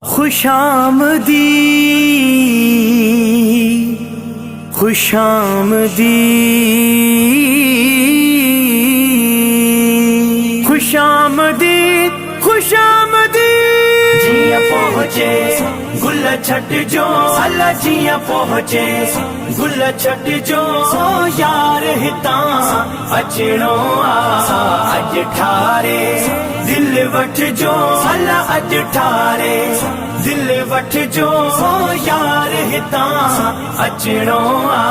خوشامدي خوشامدي خوشامدي خوشامدي. جيئن پهچي گل ڇٽجو هل جيئن پهچي گل ڇٽجو يار هتان اچڻو آ اڄ ٺاري دل وٺجو هل اڄ ٺاري دل وٺجو يار هتان اچڻو آ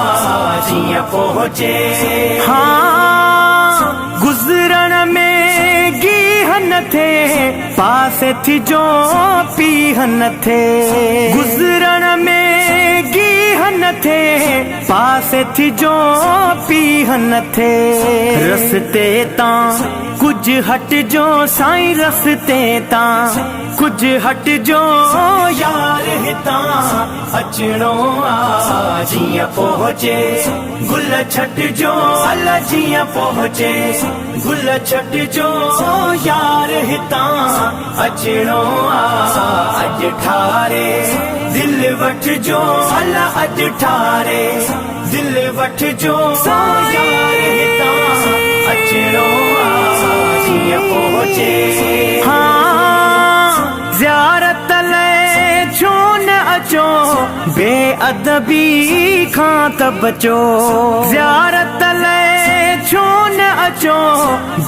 جيئن پهچي. ها گذرڻ ۾ گيهه نه ٿئي پاسي ٿجو پيهه نه ٿئي گذرڻ ۾ گيهه نه ٿئي پاسي ٿجو پيهه نه ٿئي رستي تان ڪجهه هٽجو سائين رستي تان ڪجهه هٽجو. يار هتان اچڻو آ جيئن پهچي گل ڇٽجو هل جيئن پهچي گل ڇٽجو يار هتان اچڻو آ اڄ ٺاري دل وٺجو هل اڄ ٺاري دل وٺجو يار هتان اچڻو آ جيئن پهچي. ها زيارت لئه ڇو نه اچو بي ادبي کان ته بچو زيارت لئه ڇو نه اچو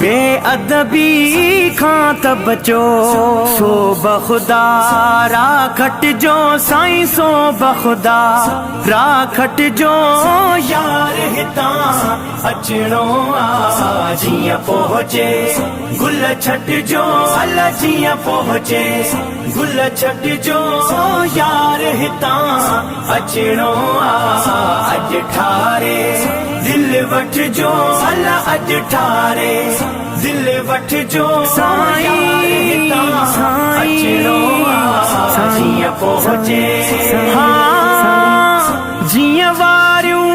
بي ادبي کان ته بچو سو بخدا را کٽجو سائين سو بخدا را کٽجو. يار هتان اچڻو آ جيئن پهچي گل ڇٽجو هل جيئن پهچي گل ڇٽجو يار هتان اچڻو آ اڄ ٺاري دل وٺجو هل اڄ ٺاري دل وٺجو يار هتان اچڻو آ جيئن پهچي. ها جيئن واريون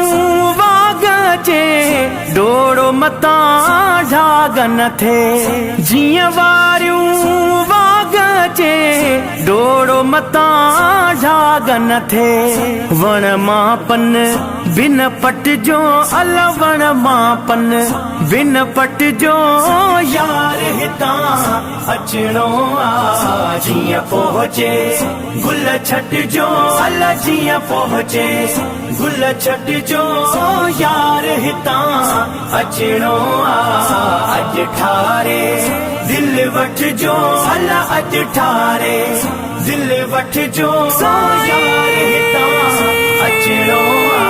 واڳ اچي ڊوڙو متان ڍاڳ نه ٿئي جيئن واريون واڳ اچي ڊوڙو متان ڍاڳ نه ٿئي وڻ مان پن بن پٽجو ال وڻ مان پن بن پٽجو. يار هتان اچڻو آ جيئن پهچي گل ڇٽجو هل جيئن پهچي گل ڇٽجو يار هتان اچڻو آ اڄ ٺاري دل وٺجو هل اڄ ٺاري دل وٺجو يار هتان اچڻو آ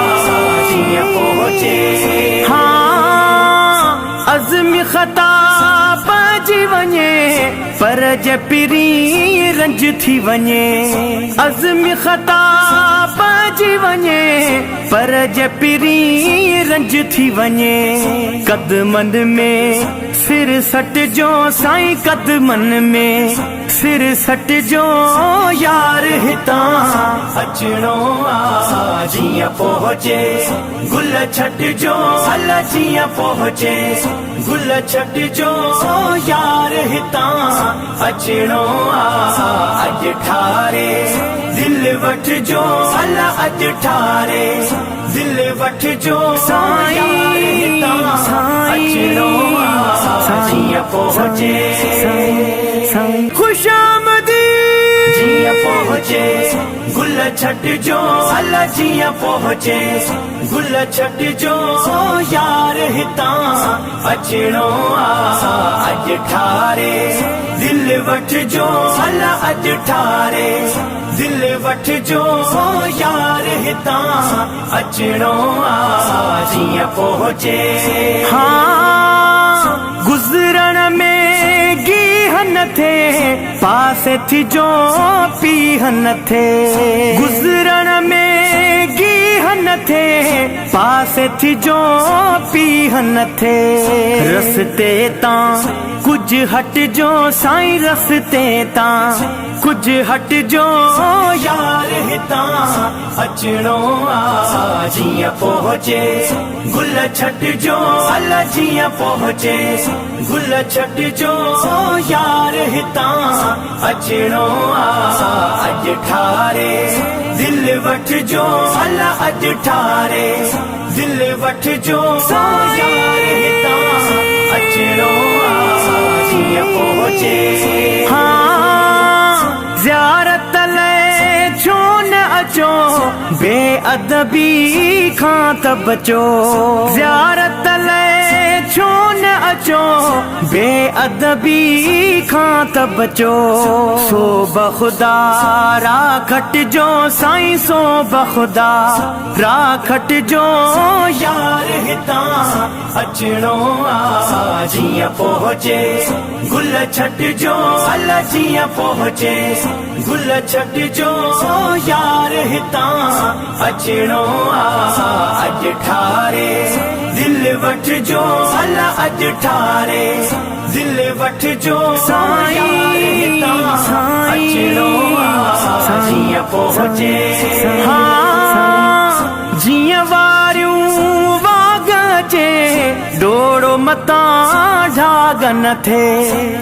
جيئن پهچي. ها عزم خطا پئجي وڃي پر جي پرين رنج ٿي وڃي عزم خطا پئجي وڃي پر جي پرين رنج ٿي وڃي قدمن ۾ سر سٽجو سائين قدمن ۾ سر سٽجو. يار هتان اچڻو آ جيئن پهچي گل ڇٽجو هل جيئن پهچي گل ڇٽجو يار هتان اچڻو آ اڄ ٺاري دل وٺجو هل اڄ ٺاري دل وٺجو يار هتان اچڻو آ جيئن پهچي. خوشامدي. جيئن پهچي گل ڇٽجو هل جيئن پهچي گل ڇٽجو يار هتان اچڻو آ اڄ ٺاري دل وٺجو هل اڄ ٺاري دل وٺجو يار هتان اچڻو آ جيئن پهچي. ها گذرڻ ۾ گيهه نه ٿئي پاسي ٿجو پيهه نه ٿئي گذرڻ ۾ گيهه نه ٿئي پاسي ٿجو پيهه نه ٿئي رستي تان ڪجهه هٽجو سائين رستي تان ڪجهه هٽجو. يار هتان اچڻو آ جيئن پهچي گل ڇٽجو هل جيئن پهچي گل ڇٽجو يار هتان اچڻو آ اڄ. ٺاري دل وٺجو، الا اڄ ٺاري دل وٺجو. يار هتان اچڻو آ جيئن پهچي. ها، زيارت لاءِ ڇو نه اچو، بي ادبي کان ته بچو. زيارت لاءِ ڇو نه اچو، بي ادبي کان ته بچو. سو بخدا را کٽجو سائين، سو بخدا را کٽجو. يار هتان اچڻو آ جيئن پهچي گل ڇٽجو، الا جيئن پهچي گل ڇٽجو. يار هتان اچڻو آ اڄ ٺاري دل وٺجو، الا اڄ ٺاري دل وٺجو. يار هتان اچڻو آ جيئن پهچي. ها، جيئن واريون واڳ اچي، ڊوڙو متان ڍاڳ نه ٿئي.